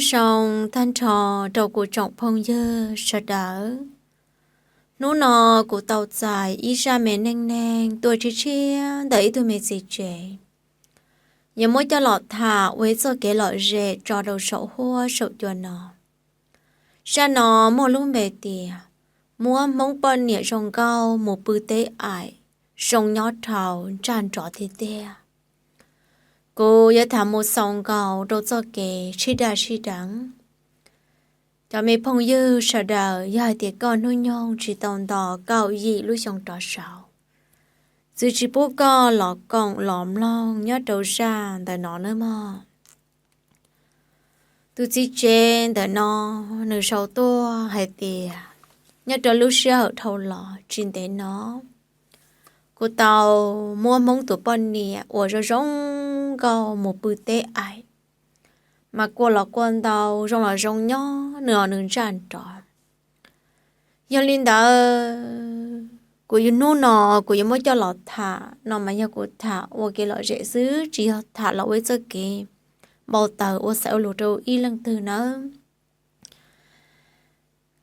Nyob zoo tag nrho rau kuv tsoom phooj ywg sawv daws. Hnub no kuv tau txais ib zaj me neej neeg tuaj tshiab tshiab ntawm ib tug me txiv tsev, yuav muab coj los tham ua ib txoj kev lom zem tso rau saum huab saum cua no. Zaj no muaj lub npe tias muab Hmoob poj niam zoo nkauj mus pw teb aim, zoo nyob dhau ntsaj nrov tiag tiag. Kuv yuav tham mus xaus nkaus rau txoj kev sib dag sib deev. Cov me phooj ywg sawv daws, yog hais tias koj hnub nyoog tsis tau nto kaum yim lub xyoo rov saud, txwv tsis pub koj los koom los mloog nyob rau zaj ntawm no nawb mog. Tus txiv tsev ntawm no, nws sau tuaj hais tias nyob rau lub sij hawm dhau los tsis ntev no, kuv tau muab Hmoob tus poj niam uas zoo zoo nkauj mus pw teb aim, mas kua los kua ntau, zoo los zoo nyob, nws los nws ntsaj nrov. Yog li ntawd, kuv yuav hnub no kuv yuav muab coj los tham no mas yog kuv tham ua kev lom zem xwb, tsis yog tham los ua ib txoj kev npau taws ua xaiv ua lus rau ib leej twg nawb.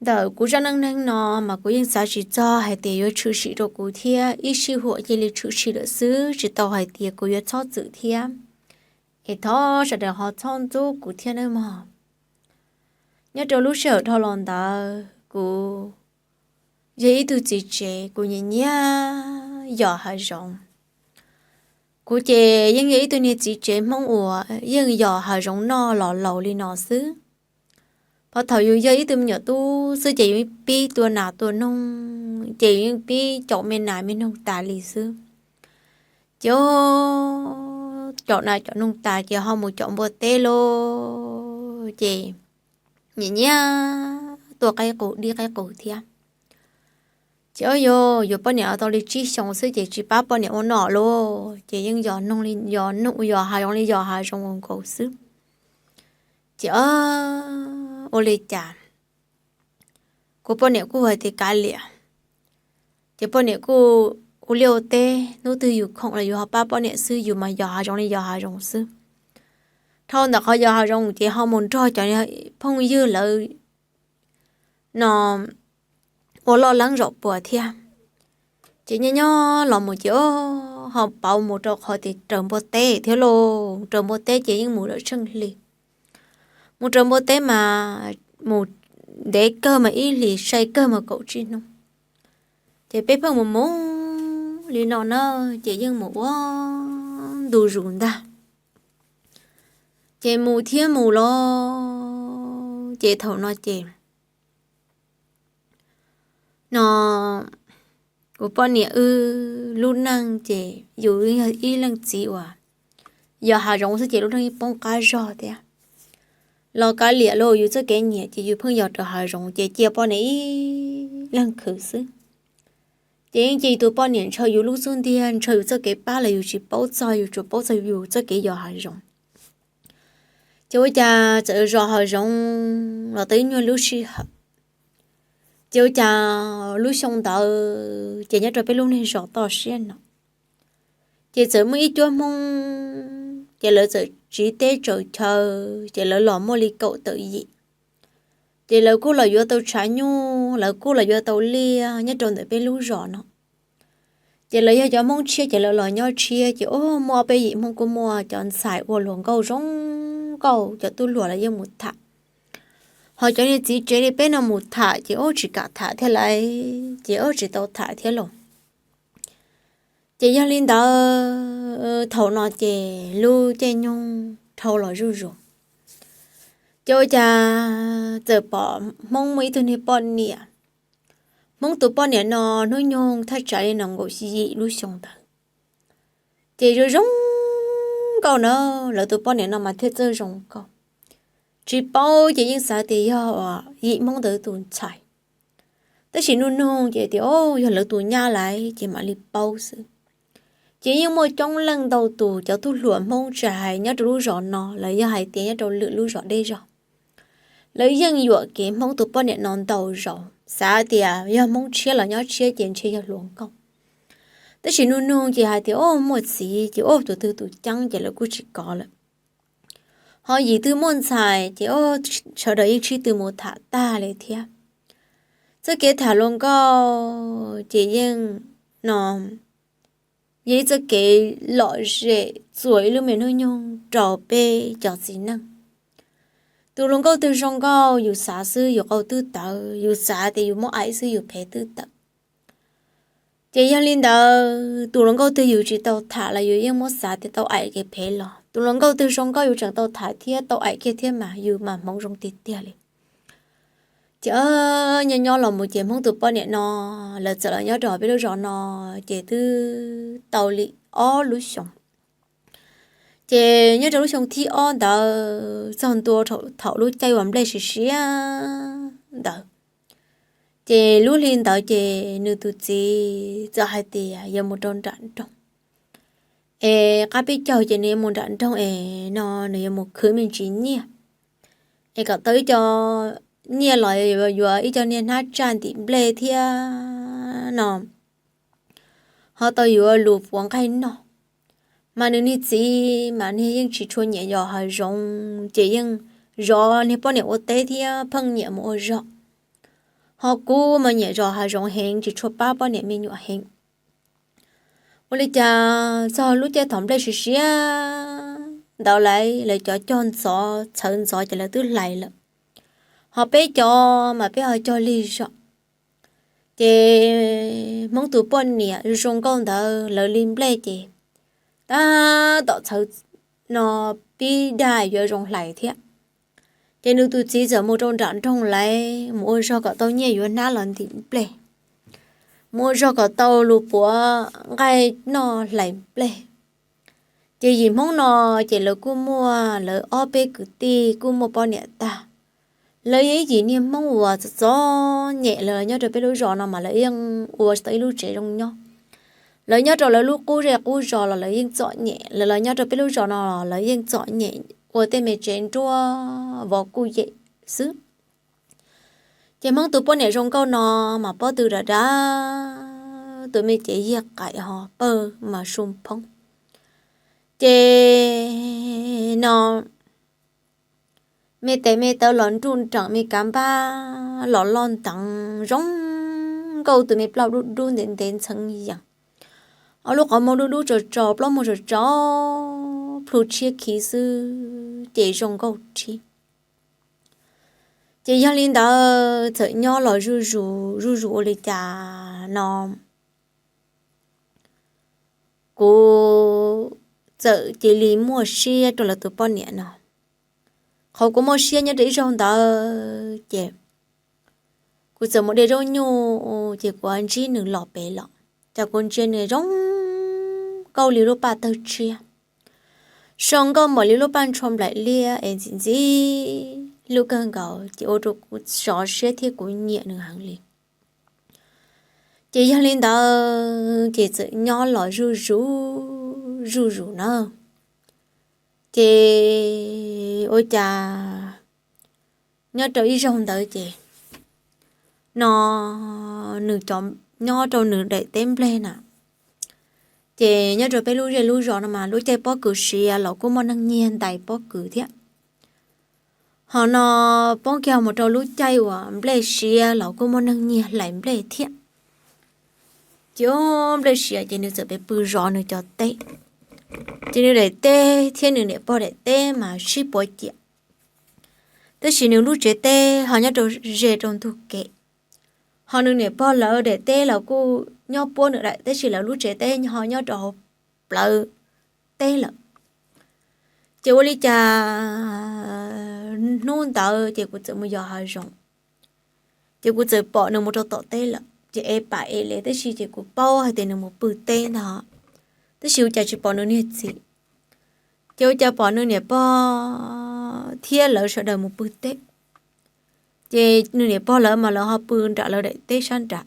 Ntawm kuv zaj neej neeg no mas kuv yeej xav tsis txog hais tias yuav tshwm sim rau kuv thiab, ib sij huam cia li tshwm sim lawm xwb, tsis tau hais tias kuv yuav txhob txwm thiab. Es thov sawv daws ho txhob ntxub kuv thiab nawb mog. Nyob rau lub sij hawm dhau los ntawd, kuv yog ib tug txiv tsev, kuv nyiam nyiam yos hav zoov. Kuv ces yeej yog ib tug niag txiv tsev Hmoob uas yeej yos hav zoov noj los laus li no xwb. Pov thaum yus yog ib tug me nyuam tub xwb ces yus pib tua nas tua noog, ces yus yeej pib caum me nas me noog tas li xwb. Ces caum nas caum noog tas ces ho mus caum npua teb lauj, ces nyiam nyiam tua qaib qus dib qaib qus thiab. Ces o yog yuav poj niam tau li tsib xyoos xwb ces tsis pab poj niam ua noj lauj, ces yeej yos noog li yos noog, yos hav zoov li yos hav zoov nkaus xwb. Ces o, ua li cas kuv poj niam kuj hais tias kav liam. Ces poj niam kuj ua liaj ua teb, hnub twg yus khoom los yus ho pab poj niam xwb, yus mas yos hav zoov li yos hav zoov xwb. Dhau ntawm qhov yos hav zoov ces ho mus nrog cov phooj ywg lawv no ua loj leeb zom puas thiab. Ces nyob nyob los mus ces o, ho pauv mus rau qhov tias raws npua teb thiab lauj, raws npua teb ces yeej mus lawm tsheej hli. Mus raws npua teb mas mus ntev kawg mas ib hlis, sai kawg mas kaum tsib hnub. Ces peb pheej mus mus li no na, ces yeej mus ua ntu zus ntag. Ces mus thiab mus los, ces thaum no ces no kuv poj niam wb lub neej ces yus yog ib leej txiv uas yos hav zoov xwb ces lub neej yeej poob qab zog thiab. Los kav liam lauj, yus txoj kev nyiam ces yus pheej yos rau hav zoov ces cia poj niam ib leeg khwv xwb. Ces yeej cia tus poj niam ntshaw yus lub xub ntiag, ntshaw yus txoj kev pab los yus tsis paub txog, yus tsuas paub txog yus txoj kev yos hav zoov. Ces ua cas txawm zos hav zoov los tau ib nyuag lub sij hawm, ces ua cas lub xyoo ntawd ces nyob rau peb lub niag zos toj siab no, ces txawm muaj ib cuab Hmoob ces lawv txawm tsiv teb tsaws chaw, ces lawv los muaj li kaum tawm yim. Ces lawv kuj los yuav tau tshav nyuj, lawv kuj los yuav tau liaj nyob rau ntawm peb lub zos no. Ces lawv yog cov Hmoob tshiab ces lawv los nyob tshiab, ces o, muaj ob peb yim Hmoob kuj muaj cov ntxhais ua hluas nkauj zoo nkauj, cov tub hluas lawv yeej mus tham. Ho cov niag txiv tsev li peb no mus tham ces o tsis kam tham thiab lauj, ces o tsis tau tham thiab lauj. Ces yog li ntawd, thaum no ces lub caij nyoog dhau los zuj zus, ces ua cas txawm pom Hmoob muaj ib tug niag poj niam. Hmoob tus poj niam no hnub nyoog thaj tsam li nees nkaum yim lub xyoo ntawd, ces zoo zoo nkauj na, lawv tus poj niam no mas thiaj txawj zoo nkauj. Tsis paub ces yeej xav tias yog yim Hmoob ntawd tus ntxhais, tab sis nug nug ces tias o yog lawv tus nyab lawm ces mam li paub xwb. Ces yeej muaj coob leej ntau tus cov tub hluas Hmoob tsis hais nyob rau lub zos no los yog hais tias nyob rau lwm lub zos deb zog, lawv yeej yuam kev Hmoob tus poj niam no ntau zaus, xav tias yog Hmoob tshiab los nyob tshiab ces ntshe yog hluas nkauj. Tab sis nug nug ces hais tias o muaj txiv ces o tus twg tus ceeb ces lawv kuj tsis kov lawm. Ho yim twg muaj ntxhais ces sawv daws yeej sib tw mus tham tag li thiab. Txoj kev tham hluas nkauj ces yeej no yog ib txoj kev lom zem txuas ib lub me hnub nyoog rau peb cov txiv neej. Tus hluas nkauj twg zoo nkauj yus xav xwb yus qau twb tawv, yus xav tias yus muab aim xwb yus phem twb tawm. Ces yog li ntawd tus hluas nkauj twg yus tsis tau tham los yus yeej muab xav tias tau aim ces phem los, tus hluas nkauj twg zoo nkauj yus tseem tau tham thiab tau aim kiag thiab mas yus mas hmoov zoo tiag tiag li. Ces nyob nyob los mus ces Hmoob tus poj niam no lawv txawm los nyob rau peb lub zos no ces twb tau li ob lub xyoos. Ces nyob rau lub xyoo thib ob ntawd txog ntua thaum lub caij uas nplej siav siav ntawd, ces lub hli ntawd ces nws tus txiv txawm hais tias yuav mus rau nram nroog es qab peb caug ces nws yuav mus nram nroog es no nws yuav mus khwv me ntsis nyiaj es kom tau ib co nyiaj los yuav ib co niag hnab tsaj ntim nplej thiab no ho tau yuav lus puav nqaij noj. Mas nws niag txiv mas niag yeej tsis tshua nyiam yos hav zoov ces yeej zov niag poj niam ua teb thiab pheej nyiam mus ua zog. Ho kuv mas nyiam zos hav zoov heev tsis tshua pab poj niam me nyuam heev. Ua li cas txog lub caij thaum nplej siav siav ntawd lawv cov cog ntxov txhawv ntxov ces lawv twb hlais lawm, ho peb cov mas peb ho cog lig zog. Ces Hmoob tus poj niam zoo nkauj ntawd lawv li nplej ces tab tom txhawv no pib dag yuav zoo hlais thiab. Ces nws tus txiv txawm mus rau nram nroog lawv mus ua zog kom tau nyiaj yuav hnab los ntim nplej, mus ua zog kom tau lus puav nqaij noj hlais nplej. Ces yim Hmoob no ces lawv kuj muaj lawv ob peb kwv tij kuj muaj poj niam tag. Lawv yog ib yim niag Hmoob uas txom txom nyem, lawv nyob rau peb lub zos no mas lawv yeej ua tau ib lub tsev zoo nyob. Lawv nyob rau lawv lub qub zej qub zos los lawv yeej txom nyem, lawv los nyob rau peb lub zos no los lawv yeej txom nyem ua tej me tsev nruab vov kuj yem xwb. Ces Hmoob tus poj niam zoo nkauj no mas pob tw dav dav, tus me cev yaj qaim ho pawg mas su phoob. Ces no me tes me taw los nruj nreem, me kav npab los loj nteev, zoo nkauj tus me plaub dub dub ntev ntev ntxheev yees, ob lub qhov muag dub dub tsaus tsaus, plaub muag tsaus tsaus, plhu tshiab khiv xwb ces zoo nkauj rhib. Ces yog li ntawd txawm nyob los zuj zus zuj zus ua li cas no kuv txawm cia li muaj siab rau lawv tus poj niam no. Qhov kuv muaj siab nyob rau ib zaug ntawd ces kuv txawm mus de zaub nyuj ces kuv ntsib nws los pem los, ces kuv ntsia nws zoo nkauj li lub paj tawg tshiab, zoo nkauj npaum li lub paj ntshua nplaim liab es ntxim ntxim hlub kawg nkaus ces ua rau kuv sov siab thiab kuv nyiam nws heev li. Ces yog li ntawd ces txawm nyob los zuj zus zuj zus na. Ces ua cas nyob rau ib zaug ntawd ces no nws cov, nyob rau nws daim teb nplej na, ces nyob rau peb lub zej lub zos no mas lub caij pob kws siav los kuj muaj neeg nyiag ntais pob kws thiab. Ho no poob kiag mus rau lub caij uas nplej siav los kuj muaj neeg nyiag hlais nplej thiab. Ces nplej siav ces nws txawm pw zov nws cov teb. Ces nws daim teb thiab nws niam pog daim teb mas sib puav ciam, tab sis nws lub tsev teb ho nyob rau ze rau ntug kev. Ho nws niam pog lawv daim teb los kuj nyob puab nws daim, tab sis lawv lub tsev teb ho nyob rau hauv plawv teb lawm. Ces ua li cas hnub ntawd ces kuv txawm mus yos hav zoov, ces kuv txawm pom nws mus rau tom teb lawm ces ev pam ev le tab sis ces kuv paub hais tias nws mus pw teb ntag, tab sis ua cas tsis pom nws niag txiv. Ces ua cas pom nws niam pog thiab lawv sawv daws mus pw teb. Ces nws niam pog lawv mas lawv ho pw nram lawv daim teb sab nram,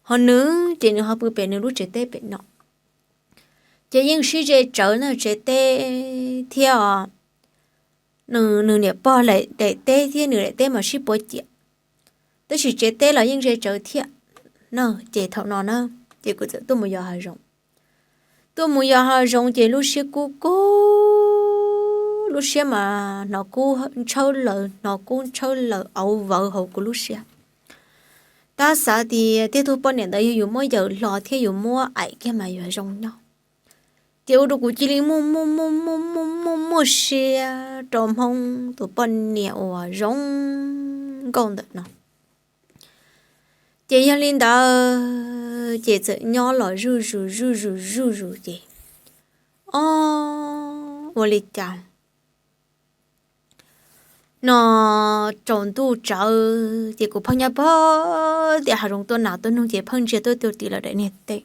ho nws ces nws ho pw pem nws lub tsev teb pem no. Ces yeej sib ze tsawv na, tsev teb thiab os, nws niam pog daim teb thiab nws daim teb mas sib puav ciam, tab sis tsev teb los yeej ze tsawv thiab na. Ces thaum no na, ces kuv txawm tuaj mus yos hav zoov. Tuaj mus yos hav zoov ces lub siab kub kub lub siab mas hnov kub ntshawb laws, hnov kub ntshawb laws auv vawv hauv kuv lub siab. Tab xav tias tej tug poj niam ntawd yog yus muab yawm hlo thiab yus muab aim kiag mas yuav zoo nyob. Ces ua rau kuv cia li muaj muaj muaj muaj muaj muaj siab rau Hmoob tus poj niam uas zoo nkauj ntawm no. Ces yog li ntawd ces txawm nyob los zuj zus zuj zus zuj zus ces, o, ua li cas no tsaus ntuj tsawv ces kuv pheej nyob pog tias hav zoov tuaj nas tuaj noog ces pheej ntsia tuaj tua tim lawv daim niag teb.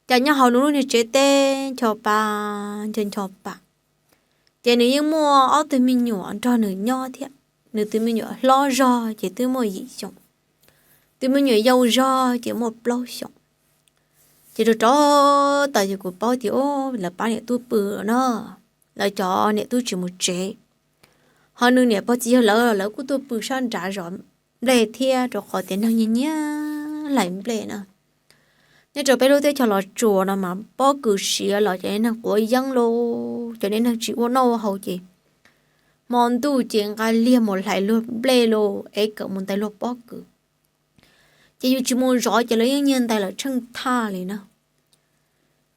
Cas nyob hauv nws lub niag tsev teb ncho pa ncho ncho pa, ces nws yeej muaj ob tug me nyuam nrog nws nyob thiab. Nws tus me nyuam hlob zog ces twb muaj yim xyoos, tus me nyuam yau zog ces muaj plaub xyoos. Ces rau rau tas ces kuv paub tias lawv pab niam tub pw no, lawv cov niam tub tsis mus tsev. Ho nws niam pog txiv yawg lawv, lawv kuj tuaj pw sab nrav zov nplej thiab rau qhov tias neeg nyiag nyiag hlais nplej na. Nyob rau peb lub teb chaws Los Tsuas no mas pob kws siav los cov neeg quav yeeb lauj, cov neeg tsis ua noj ua haus ces hmo ntuj ces nqa liag mus hlais luag nplej lauj, es kawm mus ntais luag pob kws. Ces yus tsis mus zov ces lawv yeej nyiag ntais lawm tsheej thaj li na.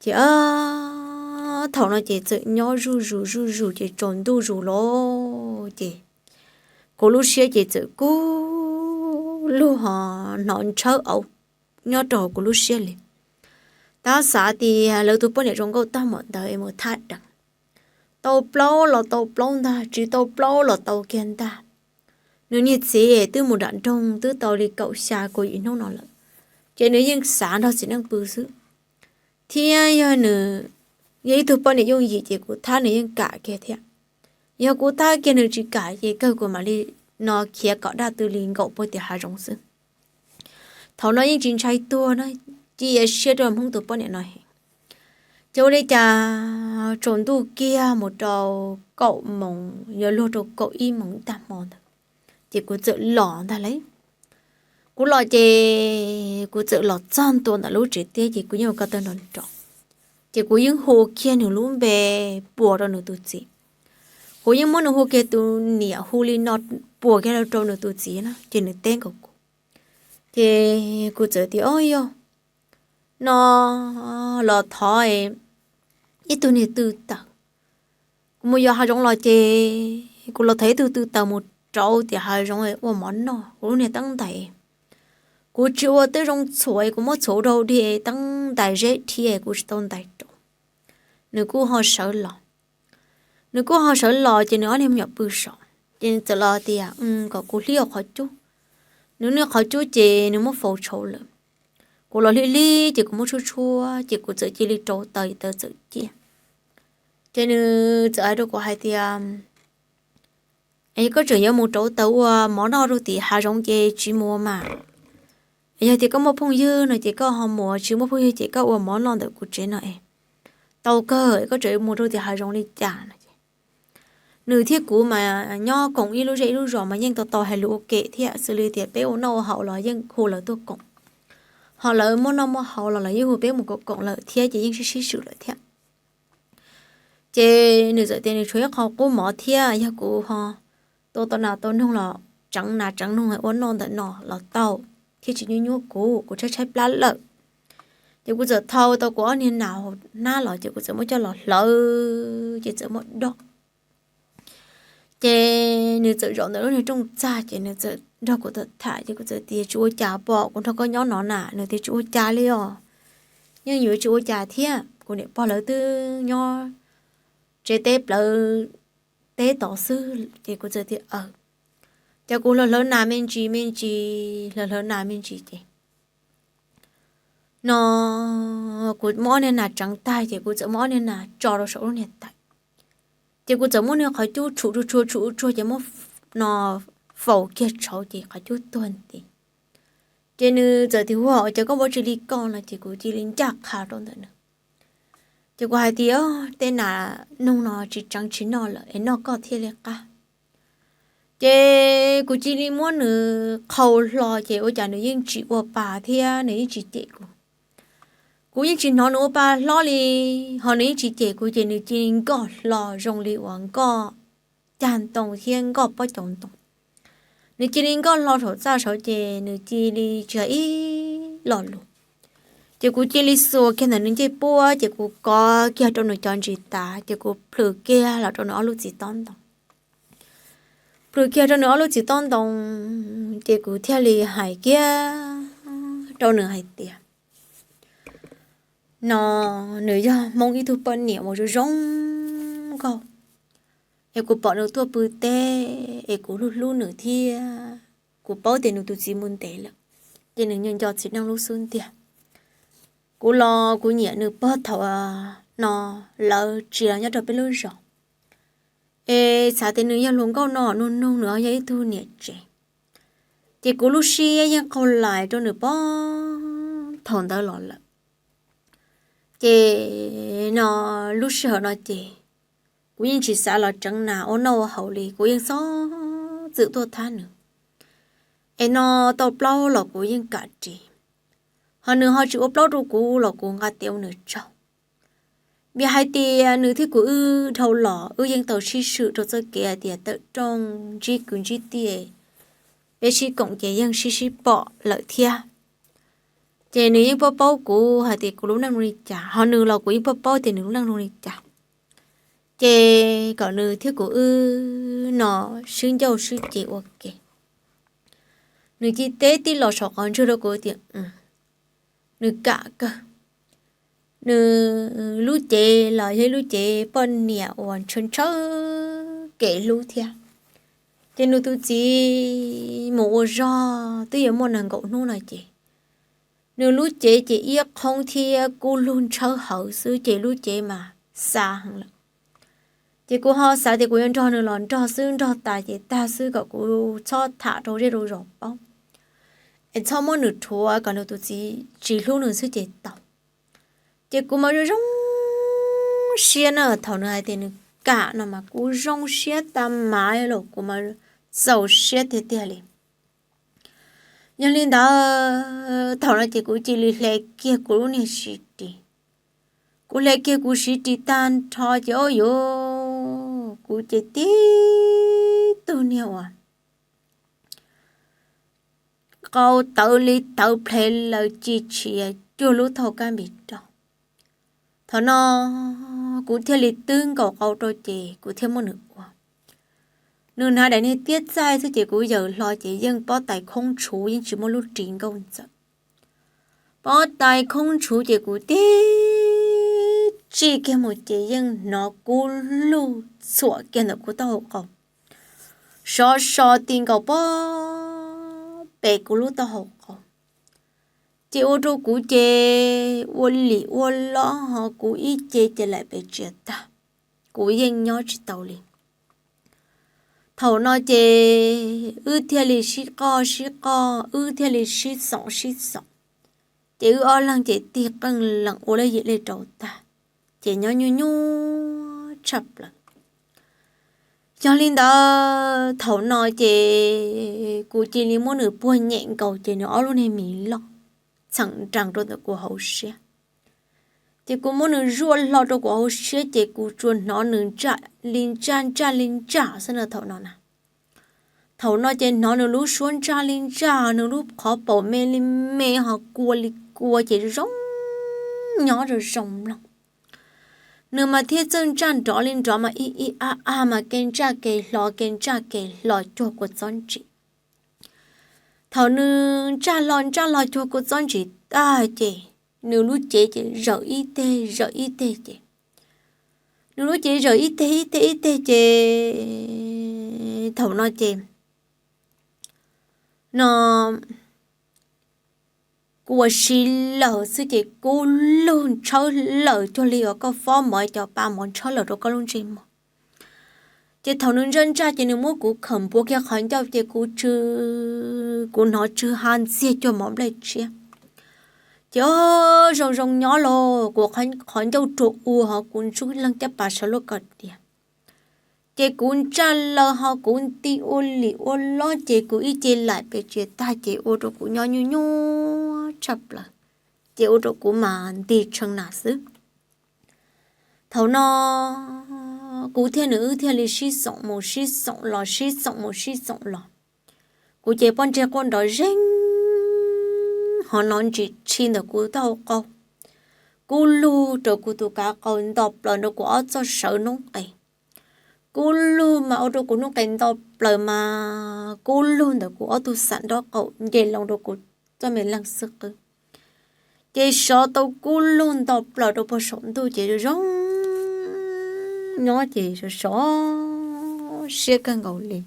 Ces thaum no ces txawm nyob zuj zus zuj zus ces tsaus ntuj zus los ces kuv lub siab ces txawm kub lug ho hnov ntshawb auv nyob rau hauv kuv lub siab li. Tab xav tias lawv tus poj niam zoo nkauj tag npaum ntawd es mus thab deev, tau plaub los tau plaub ntag, tsis tau plaub los tau kiag ntag. Nws niag txiv twb mus nram nroog twb tau li kaum xya kaum yim hnub no lawm, ces nws yeej xav nrog txiv neej pw xwb. Thiab yog nws yog ib tug poj niam yooj yim ces kuv thab nws yeej kam kiag thiab. Yog kuv thab kiag nws tsis kam ces kawg kuv mam li no khiav kom daj twb li nkaum puag tim hav zoov xwb. Thaum no yeej tsis ntshai tuag na, cia siab rau Hmoob tus poj niam no heev. Ces ua li cas tsaus ntuj kiag mus rau kaum moos yuav luag rau kaum ib moos tag hmo ntawd, ces kuv txawm los ntag lauj. Kuv los ces kuv txawm los txog ntua ntawm lub tsev teb ces kuv yeej ua ko taw nrov nrov, ces kuv yeej hu kiag nws lub npe puas rau nws tus txiv. Kuv yeej muab nws hu kiag tus niam hu li no puas kiag rau nws tus txiv na ces nws teb nkaus kuv. Ces kuv txawm tias, o yog no los thov ib tug niag tw taws. Kuv mus yos hav zoov los ces kuv los thov ib tug tw taws mus rauv tim hav zoov ua mov noj, kuv lub niag teeb ntais. Kuv tsis ua twb zoo txhuam, kuv muab txhuam rau dhia teeb ntais zeb dhia kuv tsis tau ntais rauv. Nws kuj ho sawv los. Nws kuj ho sawv los ces nws ob niag me nyuam pw saum, ces nws txawm los tias kom kuv hlib qhov cub. Nws niag qhov cub ces nws muab faus tshauv lawm. Kuv los hlib hlib ces kuv muab tshuab tshuab ces kuv txawm cia li rauv taws, taws txawm ciaj. Ces nws txawm hais rau kuv hais tias, es koj tseem yuav mus rauv taws ua mov noj rau tim hav zoov ces tsis mus mas. Yog tias koj muaj phooj ywg no ces koj ho mus, tsis muaj phooj ywg ces koj ua mov noj ntawm kuv tsev no es tau kawg, koj tseem mus rau tim hav zoov li cas no es. Nws thiab kuv mas nyob koom ib lub zej ib lub zos mas yeej tau tau hais lus ua ke thiab, xws li tias peb ua noj ua haus los yeej hu lawv tuaj koom, ho lawv muaj noj muaj haus los lawv yeej hu peb mus koom koom lawm thiab ces yeej sib sib swm lawm thiab. Ces nws txawm tias nws tshuav ib qho qub mov thiab, yog kuv ho tua tau nas tau noog los tseev nas tseev noog ua noj ntawm no los tau, thiab tsis nyuaj nyuaj kuv, kuv tshaib tshaib plab lawm. Ces kuv txawm thau tau kuv ob niag nas hauv hnab los ces kuv txawm muab coj los hlawv ces txawm muab dob. Ces nws txawm zaum ntawm lub niag rooj txag ces nws txawm nrog kuv tham tham ces kuv txawm tias tsis ua cas pom kuv nrog koj nyob no na, nws tias tsis ua cas li os, yeej yuav tsis ua cas thiab, kuv niam pog lawv twb nyob tsev teb plawv teb tod xwb. Ces kuv txawm tias aw, ces kuv hlawv hlawv nas me ntsis me ntsis, hlawv hlawv nas me ntsis ces no kuv muab ob niag nas tseev tag ces kuv txawm muab ob niag nas tso rau saum lub niag tais. Ces kuv txawm muab nws qhov cub tshum tsuag tshum tsuag ces muab no faus kiag tshauv ces qhov cub tuag nti. Ces nws txawm tias ua cas koj muab tsis li koj no ces kuv cia li ncaj qha rau ntawm nws. Ces kuv hais tias tej nas noog no tsis tseev tsis noj lawm es noj koj thiaj li qab. Ces kuv cia li muab nws qhau hlo ces ua cas nws yeej tsis ua pa thiab nws yeej tsis cem kuv. Kuv yeej tsis hnov nws ua pa hlob li, ho nws yeej tsis cem kuv ces nws cia li nkoj hlo zoo li uas nkoj cag ntoo thiab nkoj pob caus ntoo. Nws cia li nkoj hlo saum txaj saud ces nws cia li tsis hais ib lo lus. Ces kuv cia li xuas kiag ntawm nws ncej puab ces kuv kov kiag rau nws cov ntsis tav ces kuv plhws kiag los rau nws ob lub txiv tob ntoo. Plhws kiag rau nws ob lub txiv tob ntoo ces kuv thiaj li hais kiag rau nws hais tias, no nws yog Hmoob ib tug poj niam uas zoo zoo nkauj, es kuv pom nws tuaj pw teb es kuv hlub hlub nws thiab kuv paub tias nws tus txiv mus ntev lawm, ces nws nco nco txiv neej lub xub ntiag. Kuv los kuv nyiam nws puag thaum no lawv tsis los nyob rau peb lub zos, es xav tias nws yog hluas nkauj no nug nug nws yog ib tug niam tsev. Ces kuv lub siab yeej qaug lais rau nws puag thaum ntawd los lawm. Ces no lub sij hawm no ces kuv yeej tsis xav los tseev nas ua noj ua haus li, kuv yeej txhob txwm tuaj thab nws. Es no tau plaub los kuv yeej kam ris, ho nws ho tsis ua plaub rau kuv los kuv nqa tes ua nws tsaug. Vim hais tias nws thiab kuv wb dhau los wb yeej tau sib swm rau txoj kev hais tias tawm rooj ntsib kwv ntsib tij, peb sib koom ces yeej sib sib pom lawm thiab. Ces nws yeej paub paub kuv hais tias kuv lub neej zoo li cas, ho nws los kuv yeej paub paub tias nws lub neej zoo li cas. Ces kom nws thiab kuv wb no sib ncauj sib ce ua ke. Nws cia li teb tij los saum qhov ntswg rau kuv tias nws kam kawg. Nws lub cev los yog ib lub cev poj niam uas ntshaw ntshaw kev hlub thiab. Ces nws tus txiv mus ua zog twb yuav muaj nees nkaum hnub no ces nws lub cev ces iab qhoob thiab kub lug ntshawb hawv xwb ces lub cev mas xa heev lawm. Ces kuv ho xav tias kuv yuav nrog nws los nrog xwb, nrog tas ces tag xwb kom kuv txhob tham rau zej rau zos paub, es txhob muab nws rhuav kom nws tus txiv tsis hlub nws xwb ces tau. Ces kuv mas zoo zoo siab na, thaum nws hais tias nws kam no mas kuv zoo siab tas mas los kuv mas txaus siab tiag tiag li. Yog li ntawd thaum no ces kuv cia li hle kiag kuv lub niag siv ris. Kuv hle kiag kuv siv ris tag nrho ces o yuv, kuv ces tib tug niag uas qau tawv li tawv plhev lawm, ci tshiav cuag lub thauj kab npis roj. Thaum no kuv thiaj li twb nkaus qau rau ces kuv thiaj muab nws ua. Nws hnav daim niag tiab txaij xwb ces kuv yaws hlo ces yeej pob tais khoob tshuv, yeej tsis muaj lub ris nkauj ntxawm. Pob tais khoob tshuv ces kuv tib tsij kiag mus ces yeej hnov kub lug txhuam kiag ntawm kuv taub hau qau, sov so ti nkaus pob pem kuv lub taub hau qau. Ces ua rau kuv ces ua lim ua lob ho kuv ib ce ces laim pes tsia tag, kuv yeej nyob tsis tau li. Thaum no ces wb thiaj li sib qoj sib qoj, wb thiaj li sib xoom sib xoom, ces wb ob leeg ces tig qeej leem ua laj yim lej rau tag, ces nyob nyuaj nyuaj tshaj plaws. Yog li ntawd thaum no ces kuv cia li muab nws puag nyem nkaus ces nws ob lub niag mis loj txheem nrees rau ntawm kuv hauv siab. Ces kuv muab nws zuaj hlo rau kuv hauv siab ces kuv tsuas hnov nws ntsaj li ntsaj ntsaj li ntsaj xwb na thaum no na. Thaum no ces hnov nws lub suab ntsaj li ntsaj, nws lub qhov paum me li me ho kua li kua ces zoo nyob zoo zoo mloog. Nws mas thiaj txawj ntsaj nrov li nrov mas ib ib ab ab mas kev ntsaj kev hlo kev ntsaj kev hlo cuag kua txob ntsim. Thaum nws ntsaj hlo ntsaj hlo cuag kua txob ntsim tag ces nws lub cev ces zawm ib teg zawm ib teg ces nws lub cev zawm ib teg ib teg ib teg ces thaum no ces no kuv ua si lawm xwb ces kub lug ntshawb lawm cuag li uas koj fob mov cov pa mov ntshawb lawm rau koj lub ntsej muag. Ces thaum nws ntsaj ntsaj ces nws muab kuv khawm npuav kiag qhov ncauj ces kuv tsw, kuv hnov tsw ha ntxiag cuag mov nplej tsiab. Ces o zoo zoo nyob los kuv qhov ncauj ruag ua ho kuv ntsub leeg caj pas sawv luaj kom dias. Ces kuv ntsaj laws ho kuv nti ua lim ua lob ces kuv ib ce laim pes tsia tag ces ua rau kuv nyob nyuaj nyuaj tshaj plaws. ces ua rau kuv mas nti tshee nas xwb. Thaum no kuv thiab nws wb thiaj li sib xoom mus sib xoom los, sib xoom mus sib xoom los. Kuv ces pob ntseg quaj nrov zeeg, ho hnov ntsis tshis ntawm kuv taub hau qau kub lug rau kuv tus kav qau nto plaws rau kuv ob txoj sawv noob qes. Kub lug mas ua rau kuv noob qes nto plaws mas kub lug ntawm kuv ob tug xam nraub qaum nce loo rau kuv txoj me leeg xwb qwb. Ces sov tau kub lug nto plaws rau pog saum ntuj ces zoo zoo nyob ces sov sov siab kawg nkaus li.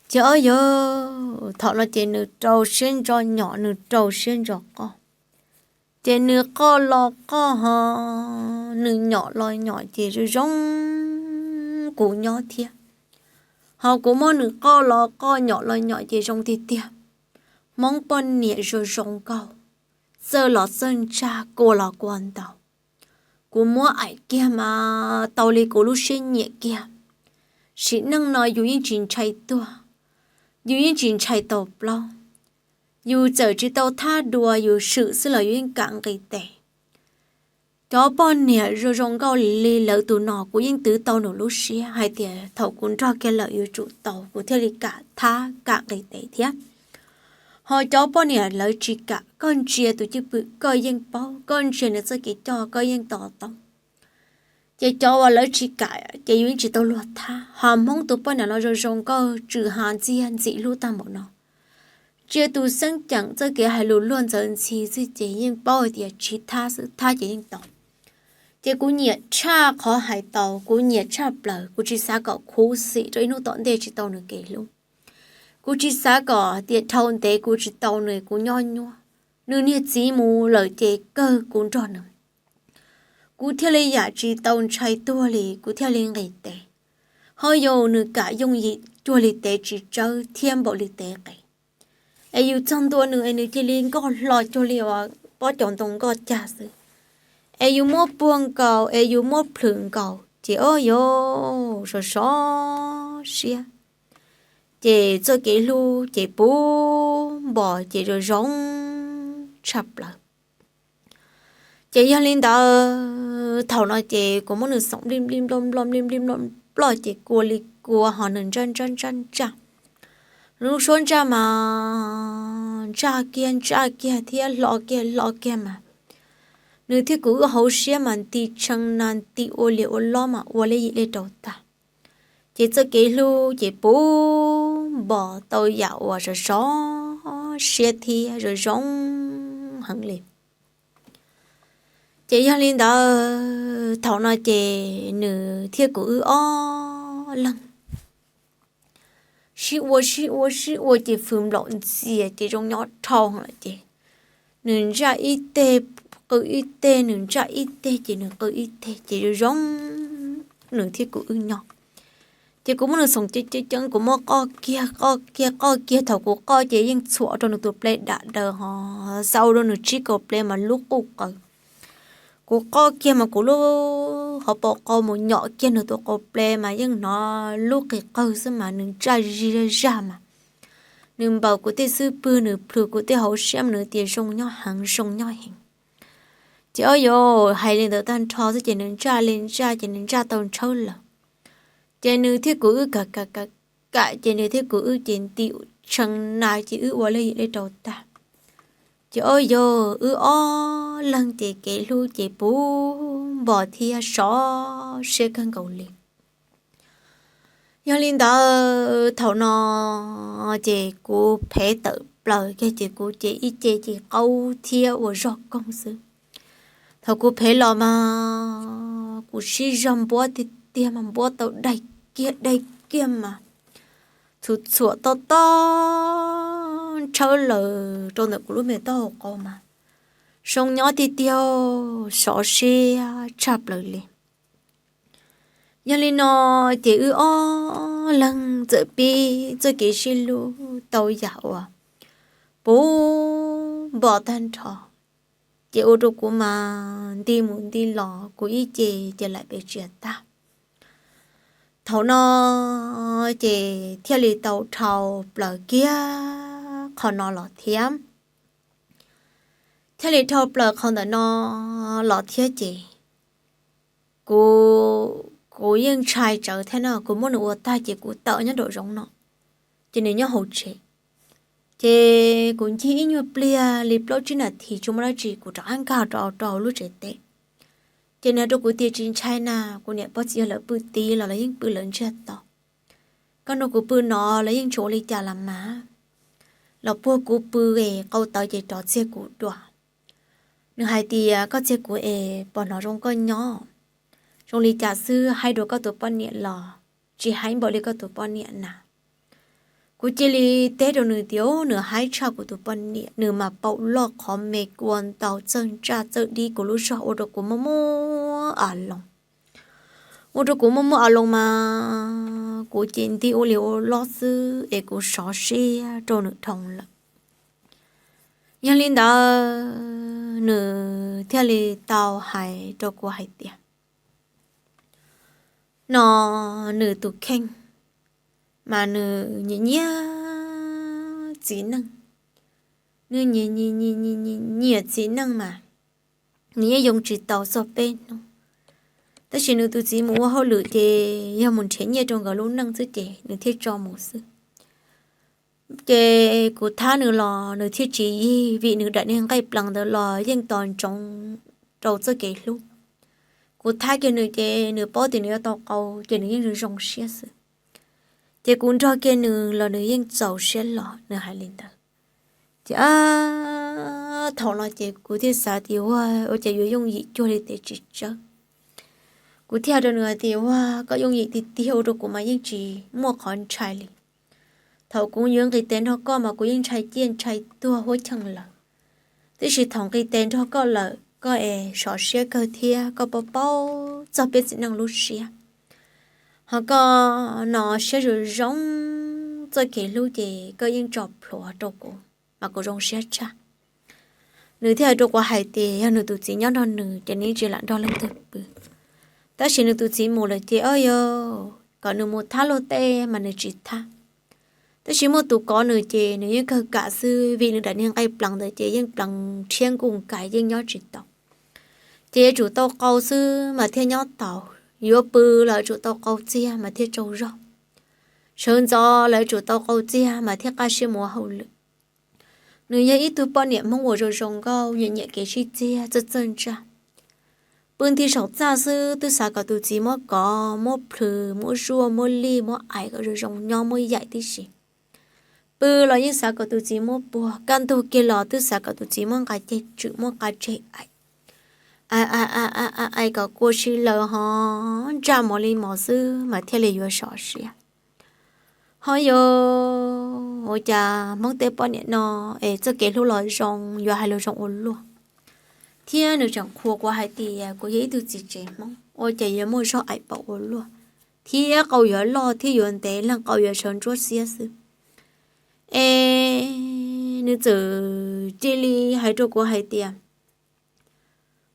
Ces ob yog thaum no ces nws rau siab ntso nyom, nws rau siab ntso qoj. Ces nws qoj los qoj ho nws nyom los nyom ces zoo zoo kuv nyob thiab. Ho kuv muab nws qoj los qoj nyom los nyom ces zoo tiag tiag. Hmoob poj niam zoo zoo nkauj, txawj los txawj ntsaj, kua los kua ntau. Kuv muab aim kiag mas tau li kuv lub siab nyiam kiag. Sim neej no yus yeej tsis ntshai tuag, yus yeej tsis ntshai tau plaub. Yus txawm tsis tau thab dua, yus swm xwb los yus yeej kam nqis tes. Cov poj niam zoo zoo nkauj li lawv tus no kuv yeej twv tau nws lub siab hais tias thaum kuv nrog kiag lawm yuav tsum tau, kuv thiaj li kam thab kam nqis tes thiab. Ho cov poj niam lawv tsis kam, koj ntsia tus cwj pwm koj yeej paub, koj ntsia nws txoj kev coj koj yeej to taub. Ces cov uas lawv tsis kam ces yus yeej tsis tau luag thab. Ho Hmoob tus poj niam no zoo zoo nkauj, tswm ha ntxiag ntxim hlub tag npaum no, ntsia tus xeeb ceem txoj kev hais lus luag ntxawv ntxhi xwb ces yeej paub hais tias tsis thab xwb, thab ces yeej tau. Ces kuv nyiam tshaj qhov hais tau, kuv nyiam tshaj plaws, kuv tsis xav kom khuv xim rau ib hnub tom ntej tsis tau nws kev hlub. Kuv tsis xav kom tias dhau ntev kuv tsis tau nws, kuv nyob nyuaj. Nws niag txiv mus lawm ces kawg kuv nrog nws. Kuv thiaj li yam tsis tau ntshai tuag li, kuv thiaj li nqis tes. Ho yog nws kam yooj yim cuag li tes tsis tsawb thiab npaum li tes qes, es yus txog ntua nws es nws cia li nkoj hlo cuag li uas pob cov ntoo nkoj cag xwb, es yus muab puag nkaus es yus muab plhws nkaus ces ob yog sov sov siab. Ces txoj kev hlub ces puv npo ces zoo zoo tshaj plaws. Ces yog li ntawd thaum no ces kuv muab nws xoom nplij nplij nploj nploj nplij nplij nploj nploj ces kua li kua ho nws ntsaj ntsaj ntsaj ntsaj. Lub suab ntsaj mas ntsaj kiag ntsaj kiag thiab hlo kiag hlo kiag mas nws thiab kuv wb hauv siab mas nti tshee na, nti ua liam ua lob mas ua li yim li rau tag. Ces txoj kev hlub ces puv npo tau yam uas sov sov siab thiab zoo zoo heev li. Ces yog li ntawd thaum no ces nws thiab kuv wb ob leeg sib ua sib ua sib ua ces fws nplaum ntxias ces zoo nyob dhau lawm ces nws ntsaj ib teg qw ib teg, nws ntsaj ib teg ces nws qw ib teg ces zoo zoo nws thiab kuv wb nyob. Ces kuv muab nws xoom ceev ceev ceev, kuv muab qoj kiag qoj kiag qoj kiag, thaum kuv qoj ces yeej txhuam rau nws tus ple dam daws ho xav ua rau nws tsib kaus ple mas lub quj qaws. Kuv qoj kiag mas kuv lub hauv paus qau mus nyom kiag nws tus qau ple mas yeej hnov lub qis qawg xwb mas nws ntsaj zig zag mas nws npaws kuv tej xub pwg, nws plhws kuv tej hauv siab mas nws tias zoo nyob heev zoo nyob heev. Ces ob yog hais li ntawd tag nrho xwb ces nws ntsaj li ntsaj ces nws ntsaj tau ntshawb lawm. Ces nws thiab kuv wb kam kam kam kam ces nws thiab kuv wb ces nti tshee na ces wb ua li yim li rau tag. Ces ob yog wb ob leeg ces kev hlub ces puv npo thiab sov siab kawg nkaus li. Yog li ntawd thaum no ces kuv phem tawm plaws kiag ces kuv ces ib ce ces qaug thiab ua zog koog xwb. Thaum kuv phem los mas kuv sib zog npuab tiag tiag mas npuab tau daig kiag daig kiag mas txhuam txhuam tob tob ntshawb lawm rau ntawm kuv lub me taub hau qau mas zoo nyob tiag tiag, sov siab tshaj plaws li. Yog li no ces wb ob leeg txawm pib txoj kev sib hlub tau yam uas puv npo tag nrho, ces ua rau kuv mas nti mus nti los kuv ib ce ces lam pes tsia tag. Thaum no ces thiaj li tau dhau plaws kiag qhov no los thiab. thiaj li dhau plaws qhov ntawm no los thiab ces kuv, kuv yeej ntshai tsawv thiab no, kuv muab nws ua tag ces kuv tawm nyob nraum zoov no, ces nws nyob hauv tsev. Ces kuv ncig ib nyuag pliag li plaub tsib nas this tsis muaj dab tsi, kuv rov qab nkag rau rau hauv lub tsev teb. Ces nws hais rau kuv tias, tsis ntshai na, kuv niam pog txiv yawg lawv pw tid los lawv yeej pw lawv ntsiag to. Koj nrog kuv pw no los yeej tsis ua li cas los mas, los puag kuv pw es qau tawv ces rov txiag kuv dua. Nws hais tias, koj txiag kuv es pom hnov zoo koj nyob, zoo li cas xwb, haib dua koj tus poj niam los tsis haib npaum li koj tus poj niam na. Kuv cia li teb rau nws tias, nws haib tshaj kuv tus poj niam, nws mas paum loj qhov me kua ntau txawj ntsaj txawj dib kuv lub zog ua rau kuv muaj muaj a loo. Ua rau kuv muaj muaj a loo mas kuv ces nti ua li ua loj xwb es kuv sov siab rau nws dhau lawm. Yog li ntawd nws thiaj li tau hais rau kuv hais tias, no nws tus kheej mas nws nyiam nyiam txiv neej, nws nyiam nyiam txiv neej mas nws yeej yoo tsis tau txog peb hnub. Tab sis nws tus txiv mus ua hauj lwm ces yog mus nrhiav nyiaj rau nkawd lub neej xwb ces nws thiaj tso mus xwb. Ces kuv thab nws los nws thiaj tsis yig vim nws daim niag nqaij plees ntawd los yeej tos ntsoov rau txoj kev hlub. Kuv thab kiag nws ces nws paub tias nws yuav tau qau ces nws yeej zoo zoo siab xwb. Ces kuv nrog kiag nws los nws yeej txaus siab los, nws hais li ntawd. Ces thaum no ces kuv thiaj xav tias, ua, ua cas yuav yooj yim cuag li tes tsis tsawb. Kuv thiaj hais rau nws hais tias, ua, koj yooj yim tiag tiag ua rau kuv mas yeej tsis muaj qhov ntshai li. Thaum kuv yuav nqis tes nrog koj mas kuv yeej ntshai ciaj ntshai tuag huab cheej lawm. Tiam sis thaum nqis tes nrog koj lawm koj es sov siab kawg thiab koj paub paub txog peb txiv neej lub siab. Ho koj no siab zoo zoo, txoj kev hlub ces koj yeej tso plhuav rau kuv mas kuv zoo siab tshaj. Nws thiaj hais rau kuv hais tias yog nws tus txiv nyob nrog nws ces nws yeej tsis lam nrog leej twg pw. Tab sis nws tus txiv mus lawm ces, o, yog kom nws mus thab luag tej mas nws tsis thab. Tab sis muaj tus kov nws ces nws yeej kawg kam xwb vim nws daim niag nqaij plees ntawd ces yeej plees rhiab nkuj nkais yeej nyob tsis tau. Ces yuav tsum tau qau xwb mas thiaj nyob tau, yuav pw los yuav tsum tau qau txiag mas thiaj tsaug zog. Sawv ntxov los yuav tsum tau qau txiag mas thiaj qab siab mus ua hauj lwm. Nws yog ib tug poj niam Hmoob uas zoo zoo nkauj, nyiam nyiam kev sib txiag, txawj txawj ntsaj. Pw nti saum txaj xwb twb xav kom tus txiv muab kov, muab plhws, muab zuaj, muab lij, muab aim kom zoo zoo nyob, muab yaim tib si. Pw los yeej xav kom tus txiv muab puag, kaj ntug kiag los twb xav kom tus txiv muab nqa ceg tswm, muab nqa tseg aim, aim kom kua si lawm ho ntsaj mov li mov xwb mas thiaj li yuav sov siab. Ho yog ua cas Hmoob tej poj niam no es txoj kev hlub los zoo, yuav hais lus zoo ua luaj. Thiab nws tseem qhuas kuv hais tias kuv yog ib tug txiv tsev Hmoob ua cas yuav muaj zog aim paum ua luaj, thiab qau yuav loj thiab yuav ntev, leej qau yuav sawv ntsuab xiab xwb. Es nws txawm cia li hais rau kuv hais tias,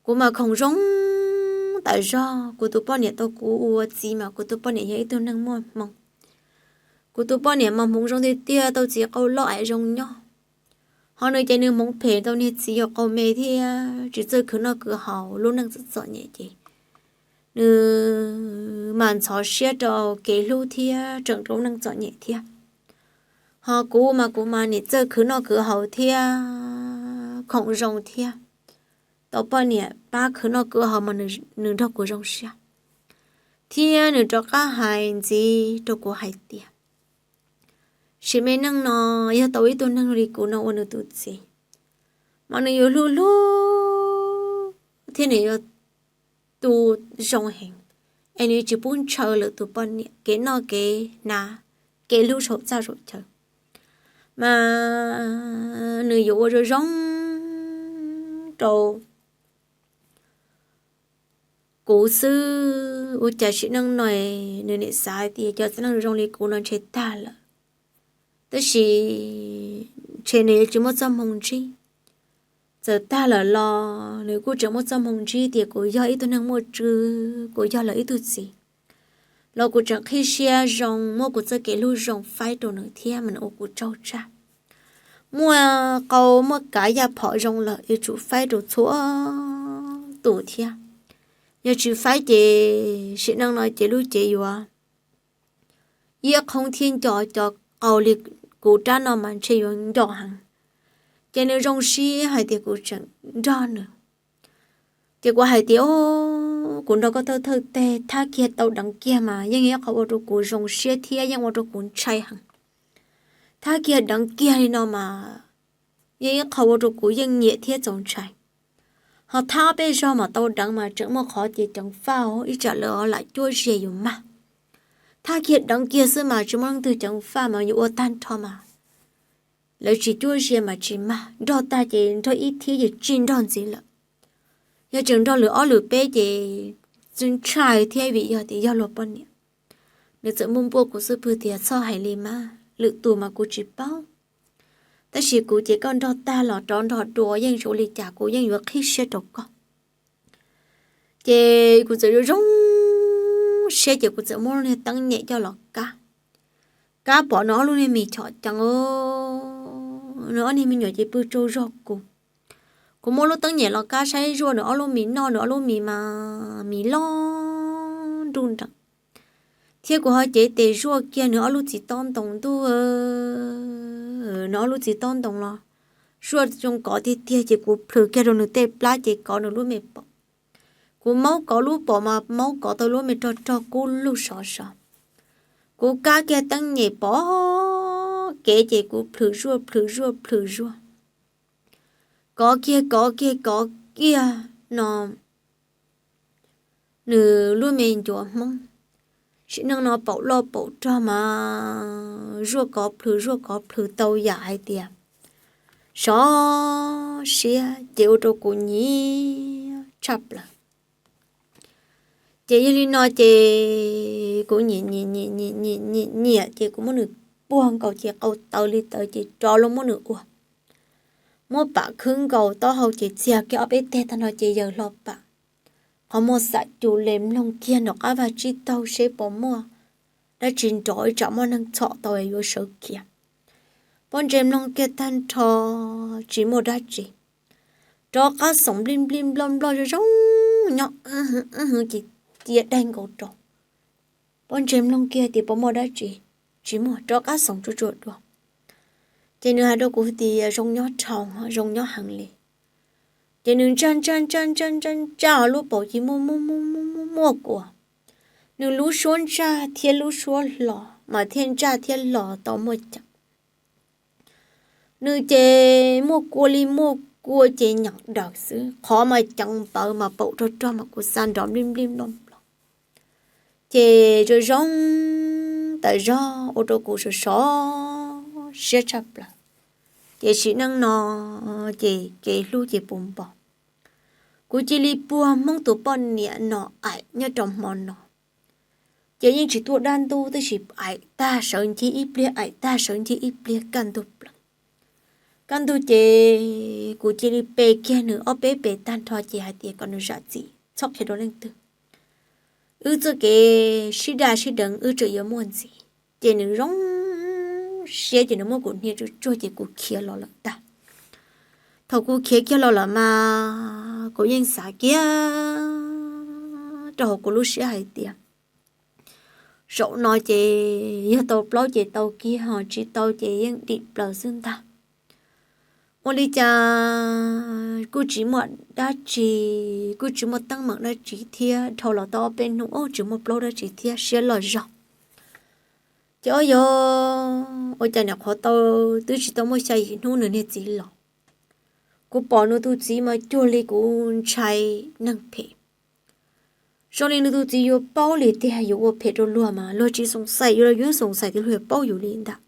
kuv mas khoom zoo tas zog, kuv tus poj niam tau kuv ua txiv mas kuv tus poj niam yog ib tug neeg muaj hmoo. Kuv tus poj niam mas hmoov zoo tiag tiag, tau txiv qau loj aim zoo nyob. Ho nws ces nws hmoov phem, tau niag txiv yuav qau me thiab tsis txawj khwv noj khwv haus, lub neej txom txom nyem ces nws mas ntxhov siab rau kev hlub thiab tseem rau lub neej txom nyem thiab. Ho kuv mas kuv mas nim txawj khwv noj khwv haus thiab khoom zoo thiab, tau poj niam pab khwv noj khwv haus mas nws nrog kuv zoo siab. Thiab nws rov qab hais ntxiv rau kuv hais tias, sim me neej no yog tau ib tug neeg li kuv no ua nws tus txiv, mas nws yuav hlub hlub thiab nws yuav tu zoo heev, es nws yuav tsis pub ntshaw lwm tus poj niam, kev noj kev hnav, kev hlub saum txaj saum chaw, mas nws yuav ua zoo zoo rau kuv xwb. Ua cas sim neej no nws nim xav tias cov txiv neej zoo li kuv no ntshe tag lawm, tab sis ntshe nws yuav tsis muaj txoj hmoo ntsib. Txawm tag lawm los nws kuj tseem muaj txoj hmoo ntsib tias kuv yog ib tug neeg muaj tswv, kuv yog lawv ib tug txiv, los kuv tseem qhib siab zoo muab kuv txoj kev hlub zoo faib rau nws thiab mas nws ua kuv tsaug tshaj. muaj qau muaj kav yaj phom zoo lawm yuav tsum faib rau txhua tus thiab. Yog tsis faib ces sim neej no ces lub cev yuav iab qhoob thiab nco cov qau li kuv rab no mas ntshe yuav nco heev. Ces nws zoo siab hais tias kuv tseem nrog nws. Ces kuv hais tias, kuv nrog koj thawj thawj teg, thab kiag tau deev kiag mas yeej ib qho ua rau kuv zoo siab thiab yeej ua rau kuv ntshai heev. Thab kiag deev kiag li no mas yeej ib qho ua rau kuv yeej nyiam thiab txaus ntshai. Ho thab peb zog mas tau deev mas tseem muaj qhov ces ceev faj ib tsam lawv lam cuab ziag yus mag. Thab kiag deev kiag xwb mas tsis muaj leej twg ceev faj mas yus ua tag nrho mas lawv tsis cuab ziag mas tsis mag, nrog tag ces nrog ib thiab ces tsis nrog ntxiv lawm. Yog tseem nrog lwm ob lwm peb ces txaus ntshai thiab vim yog tias yog luag poj niam. Nws txawm npuaj npuaj kuv xub pwg tias txhob hais li mas, lwm tus mas kuv tsis paub, tab sis kuv ces koj nrog tag los rov nrog dua yeej zoo li cas kuv yeej yuav qhib siab rau koj. Ces kuv txawm zoo zoo siab ces kuv txawm muab lub niag teeb nyem coj los kab. Kab pom nws ob lub niag mis chom ceev, nws ob niag me nyuam ces pw tsaug zog kuv. Kuv muab lub teeb nyem los kab saib zuaj nws ob lub mis noj, nws ob lub mis mas mis loj nruj nreem, thiab kuv ho cev tes zuaj kiag nws ob lub txiv tob ntoo ntuj, nws ob lub txiv tob ntoo los zuaj zoo kov tiag tiag ces kuv plhws kiag rau nws tej plab ces kov nws lub me pom. Kuv maub kov lub pom mas maub kov tau lub me rog rog kub lug sov sov. Kuv kab kiag teeb nyem pom kev ces kuv plhws zuaj plhws zuaj plhws zuaj, kov kiag kov kiag kov kiag no nws lub me ncuav hmoob. Sim neej no paum loj paum rog mas zuaj kov plhws zuaj kov plhws tau yam hais tias sov siab ces ua rau kuv nyiam tshaj plaws. Ces yog li no ces kuv nyiam nyiam nyiam nyiam nyiam nyiam ces kuv muab nws puag nkaus ces qau tawv li tawv ces rov los muab nws ua, muab pam khwb nkaus taub hau ces txiag kiag ob peb teg tag nrho ces yaws hlo pam. Qhov muag xam cus li mloog kiag nram qab vaj tsib taug seb puas muaj dab tsi nrov ib tsam muaj neeg txhom tau yuav sawv khiav. Pob ntseg mloog kiag tag nrho tsis muaj dab tsi. Rov qab xoom nplij nplij nploj nploj zoo zoo nyob wb hwv ces cia daig nkaus rau. Pob ntseg mloog kiag tias puas muaj dab tsi, tsis muaj, rov qab xoom tsuag tsuag dua. Ces nws hais rau kuv tias zoo nyob dhau, zoo nyob heev li. Ces nws ntsaj ntsaj ntsaj ntsaj ntsaj ntsaj lub paum ces muaj muaj muaj muaj muaj muaj kua. Nws lub suab ntsaj thiab lub suab hlo mas thiaj ntsaj thiab hlo tau muaj ceem. Nws ces muaj kua li muaj kua ces nyeem daws xwb, qhov mas ceev npawv mas paum rog rog mas kuv xa nrov nplij nplij nploj nploj. Ces zoo zoo tas zog ua rau kuv sov sov siab tshaj plaws. Ces sim neej no ces kev hlub ces puv npo. Kuv cia li puag Hmoob tus poj niam no aim nyob rau hmo no. Ces yeej tsis tuaj dab ntub tab sis aim tag sawv ncig ib pliag aim tag sawv ncig ib pliag kaj ntug plaws. Kaj ntug ces kuv cia li pe kiag nws ob peb pes tag nrho ces hais tias kom nws zam txim txhob qhia rau leej twg. Wb txoj kev sib daj sib deev wb tseem yuav muaj ntxiv. Ces nws zoo siab ces nws muab kuv hnia tsuag tsuag ces kuv khiav los lawm tag. Thaum kuv khiav kiag los lawm mas kuv yeej xav kiag rau hauv kuv lub siab hais tias zaum no ces yog tau plaub ces tau kiag, ho tsis tau ces yeej dim plaws xwb ntag. Ua li cas kuj tsis muaj dab tsi, kuj tsis muaj teeb meem dab tsi thiab, dhau los tau ob peb hnub tsis muaj plaub dab tsi thiab, siab loj zog. Ces o yog ua cas niam qhuav tau twb tsis tau muaj xya yim hnub nws niag txiv los. Kuv pom nws tus txiv mas cuag li kuv ntshai neeg phem. Zoo li nws tus txiv yuav paub li tiag, yuav ua phem rau luag mas luag tsis xoom xaim yus los yus xoom xaim tias luag yuav paub yus li ntag.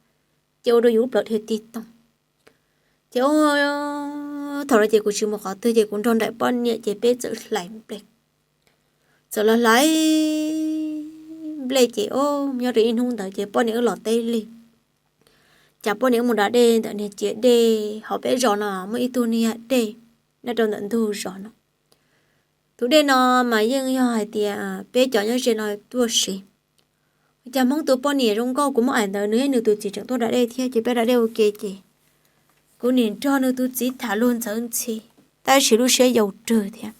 Ces ua rau yus lub plawv dhia tig toog. Ces thaum no ces kuv tsis mus qhov twg ces kuv nrog nraim poj niam ces peb txawm hlais nplej. Txawm los hlais nplej ces o nyob rau ib hnub ntawd ces poj niam wb los teb li. Cas poj niam wb mus da dej ntawm niag ciav dej hauv peb zos no, muaj ib tug niag dej nyob rau ntawm ntug zos no. Tus dej no mas yeej yog hais tias peb cov nyob ze no tuaj siv. Cas Hmoob tus poj niam zoo nkauj kuv muab aim ntawd nws thiab nws tus txiv tseem tuaj da dej thiab ces peb da dej ua ke ces Kuv nim nrog nws tus txiv tham luag ntxhawv ntxhi, tab sis lub siab yau rwg thiab.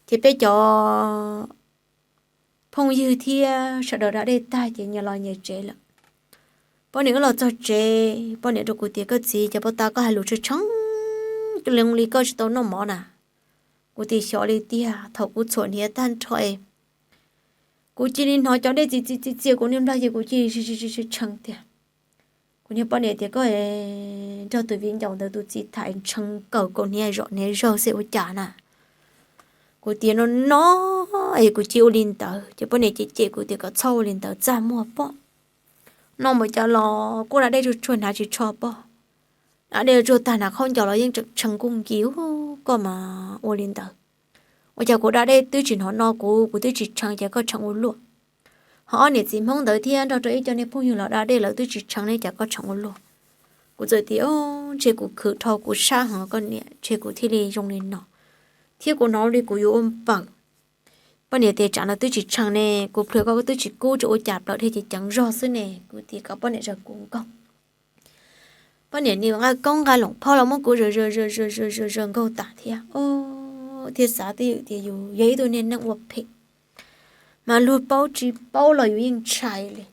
Ces peb cov phooj ywg thiab sawv daws da dej tag ces nyias los nyias tsev lawm. Poj niam wb los txog tsev, poj niam rau kuv tias, koj txiv, cas puag ta koj hais lus tshee tshee li, koj tsis tau noj mov na? Kuv tias xyov li tiag, thaum kuv txhuam hniav tag nrho es kuv cia li hnov cov dej txias txias txias kuv niag nplag ces kuv cia li tshee tiag. Kuv niag poj niam tias, koj nrog tus viv ncaus ntawd tus txiv tham tshee kawm kaus hniav zom hniav zawg xwb ua cas na? Kuv tias no no es kuv cia li ua li ntawd, ces poj niam cem cem kuv tias kom txhob ua li ntawd, txaj muag pob. No mus cas los kuj da dej tsuag tsuag hnav tsis tsho pob, da dej tsuag tag hnav khaub ncaws los yeej tseem tshee kuj nki, koj mas ua li ntawd. Ua cas kuv da dej twb tsis hnov no, kuv kuv twb tsis tshee ces koj tshee ua luaj. Ho ob niam txiv Hmoob ntawd thiab nrog rau ib co niag phooj ywg los da dej lawv twb tsis tshee ne, cas koj tshee ua luaj? Kuv txawm tias, ntshe kuv khwv dhau kuv sab heev koj niam, ntshe kuv thiaj li zoo li no, thiab kuv hnov li kuv yuav ua npawm. Poj niam tias, tsam no twb tsis tshee ne, kuv plhws koj twb tsis kub, tsuas ua cas plaws dhia ceev ceev zog xwb ne. Kuv tias kom poj niam zaws kuv nkaug. Poj niam nim nqa koob nqa loos phauj los muab kuv zaws zaws zaws zaws zaws zaws nkaug tas thiab. Thiaj xav twj ywm tias yus yog ib tug niag neeg ua phem, mas luag paub tsis paub los yus yeej ntshai li.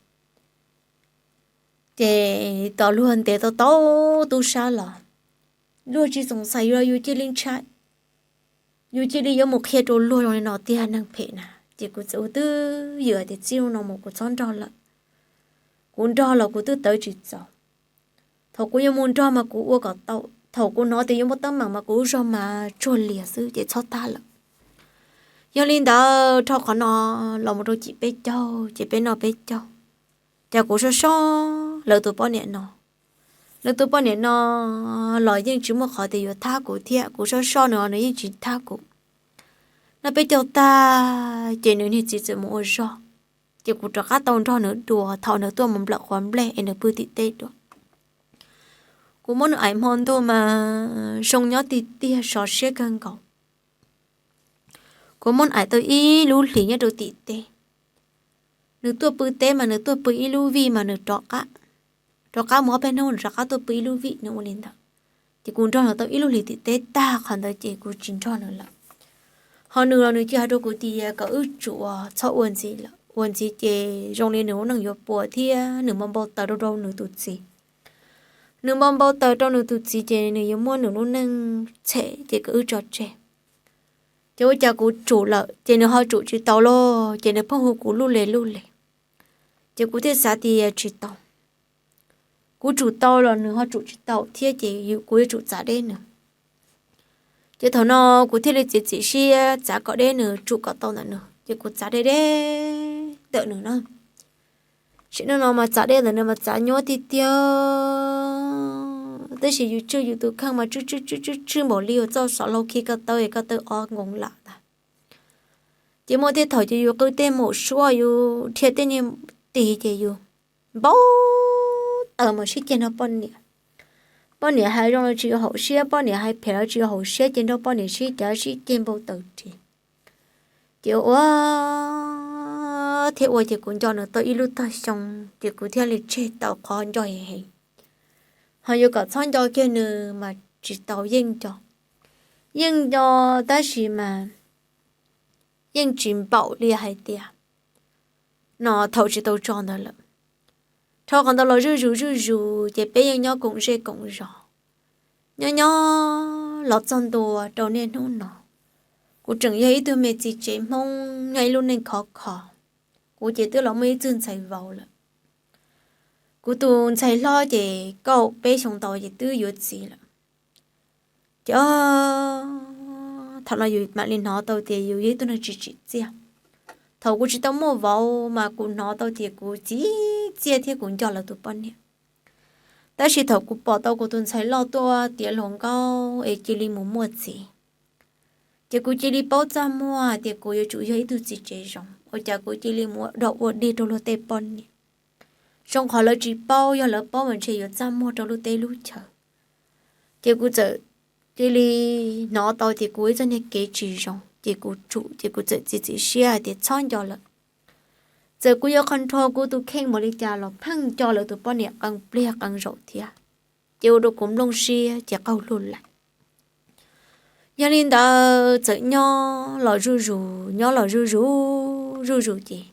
Ces tos luag ntes tau tau tub sab los, luag tsis xoom xais yus los yus cia li ntshai, yus cia li yuav mus qhia rau luag zoo li no tiag, neeg phem na. Ces kuv txawm ua twj ywm tias txij no mus kuv txhob nrog lawm. Kuv nrog los kuv twb tawv tsis txaus. Thaum kuv yuav mus nrog mas kuv ua kom tau, thaum kuv hnov tias yuav muaj teeb meem mas kuv lub zog mas tsuag lias xwb ces txhob tab lawm. Yog li ntawd dhau qhov no los mus rau cim peb caug ces peb noj peb caug. Ces kuv sob sob lawv tus poj niam no. Lawv tus poj niam no los yeej tsis muaj qhov tias yuav thab kuv thiab, kuv sob sob nws nws yeej tsis thab kuv. Noj peb caug tag ces nws niag txiv txawm mus ua zog, ces kuv rov qab tau nrog nws dua thaum nws tuaj mus nplawm quav nplej es nws pw tim teb dua. Kuv muab nws aim hmo ntuj mas zoo nyob tiag tiag, sov siab kawg nkaus. Kuv muab nws aim tau ib lub hlis nyob rau tim teb. Nws tuaj pw teb mas nws tuaj pw ib lub vij mas nws rov qab, rov qab mus ob peb hnub nws rov qab tuaj pw ib lub vij, nws ua li ntawd. Ces kuv nrog nws tau ib lub hlis tim teb tag qhov ntawd ces kuv tsis nrog nws lawm. Ho nws los nws cia hais rau kuv tias kom wb tsum txhob ua ntxiv lawm, ua ntxiv ces zoo li nws lub neej yuav puas thiab nws npau npau taws rau rau nws tus txiv. Nws npau npau taws rau nws tus txiv ces nws yuav muab nws lub neej tshem ces kom wb tso tseg. Ces ua cas kuv tsum lawm ces nws ho tsum tsis tau los ces nws pheej hu kuv luj le luj le. Ces kuv thiaj xav tias tsis tau, kuv tsum tau los nws ho tsum tsis tau thiab ces kuv yuav tsum txav deb nws. Ces thaum no kuv thiaj li txiav txim siab txav kom deb nws, tsum kom tau ntawm nws, ces kuv txav deb deb ntawm nws na. Sim neej no mas txav deb ntawm nws mas txav nyuaj tiag tiag, tab sis yus tswj yus tus kheej mas tswj tswj tswj tswj tswj npaum li yus txoj xov hlau khi ko taw es ko taw ob nkoos lam ntag. Ces muaj tej thaum ces yus qw tej maum suab, yus dhia tej niag tis ces yus npau taws mas sib ceg nrog poj niam. Poj niam hais zoo los tsis yuav haum siab, poj niam hais phem los tsis yuav haum siab, ces nrog poj niam sib cav sib ceg npau taws ris. Ces ua thiab ua ces kuv nco nws tau ib lub tog xyoo, ces kuv thiaj li tseg tau qhov nco heev heev. Ho yuav kom txhob nco kiag nws mas tsis tau, yeej nco, yeej nco, tab sis mas yeej tsis npaum li hais tias no thaum tsis tau tso ntawd lawm. Dhau qhov ntawd los zuj zus zuj zus ces peb yeej nyob koom zej koom zos, nyob nyob los txog ntua rau niaj hnub no. Kuv tseem yog ib tug me txiv tsev Hmoob nyob ib lub neej khov kho. Kuv ces twb los muaj ib txwg ntxhais vauv lawm. Kuv tus ntxhais hlob ces kaum peb xyoo ntau ces twb yuav txiv lawm. Ces thaum no yus mam li hnov tau tias yus yog ib tug neeg tsis tsim txiaj. Thaum kuv tsis tau muaj vauv mas kuv hnov tau tias kuv tsim txiaj thiab kuv nco lawv tus poj niam. Tab sis thaum kuv pom tau kuv tus ntxhais loj tuaj tiav hluas nkauj es cia li mus muaj txiv, ces kuv cia li paub txaj muag hais tias kuv yuav tsum yog ib tug txiv tsev zoo, ua cas kuv cia li mus ua dog ua dig rau luag tej poj niam. Zoo qhov lawv tsis paub, yog lawv paub mas ntshe yuav txaj muag rau lub teb lub chaw. Ces kuv txawm cia li hnov tau tias kuv ib txoj niag kev tsis zoo, ces kuv tsum, ces kuv txawm txiav txim siab hais tias txhob nco lawm. Txawm kuv yuav qhov nrho kuv tus kheej npaum li cas los pheej nco lawv tus poj niam qee pliag qee zaum thiab. ces ua rau kuv nplooj siab ces qaug lug lawm. Yog li ntawd txawm nyob los zuj zus, nyob los zuj zus, zuj zus ces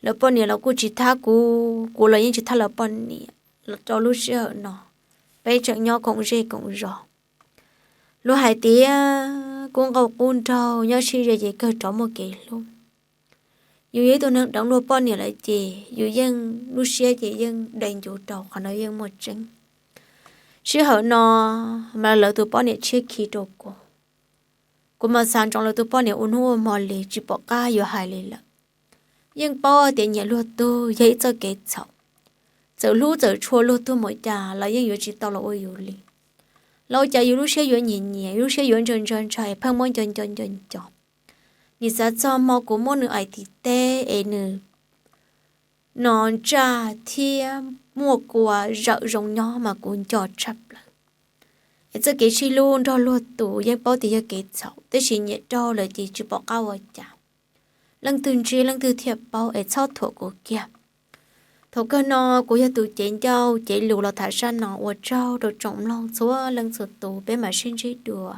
lawv poj niam los kuj tsis thab kuv, kuv los yeej tsis thab lawv poj niam los rau lub sij hawm no peb tseem nyob koom zej koom zos. Luag hais tias qub nqauj qub nraug, nyob sib ze ces kawg rov muaj kev hlub. Yus yog ib tug neeg deev luag poj niam lawm ces yus yeej lub siab ces yeej dai ncuv rau qhov no yeej muaj tseeb. Sij hawm no mas lawv tus poj niam tshiab khi rau kuv, kuv mas xav ntsoov lawv tus poj niam ua hnub ua hmo li tsis pom qab yuav hais li lawm. Yeej paub tias nyiam luag tug yog ib txoj kev txhaum, txawm hlub txawm tshua luag tug mus cas los yeej yuav tsis tau los ua yus li. Los ua cas yus lub siab yuav nyiam nyiam, yus lub siab yuav ntshai ntshai ntshai, pheej muab nco nco nco nco. Nim xav txog hmo kuv muab nws aim tim teb es nws no ntsaj thiab muaj kua zawm zoo nyob mas kuv nco tshaj plaws. Es txoj kev sib hlub nrog luag tus yeej paub tias yog kev txhaum, tab sis nyiam rau lawm ces tsis pom qab ua cas. Leej twg ntsib leej twg thiaj paub es txhob thuam kuv kiag. Thaum kawg no kuv yog tus cev ncauj cev lus los tham zaj no, ua tsaug rau tsoom mloog txhua leej txhua tus, peb mam sib ntsib dua.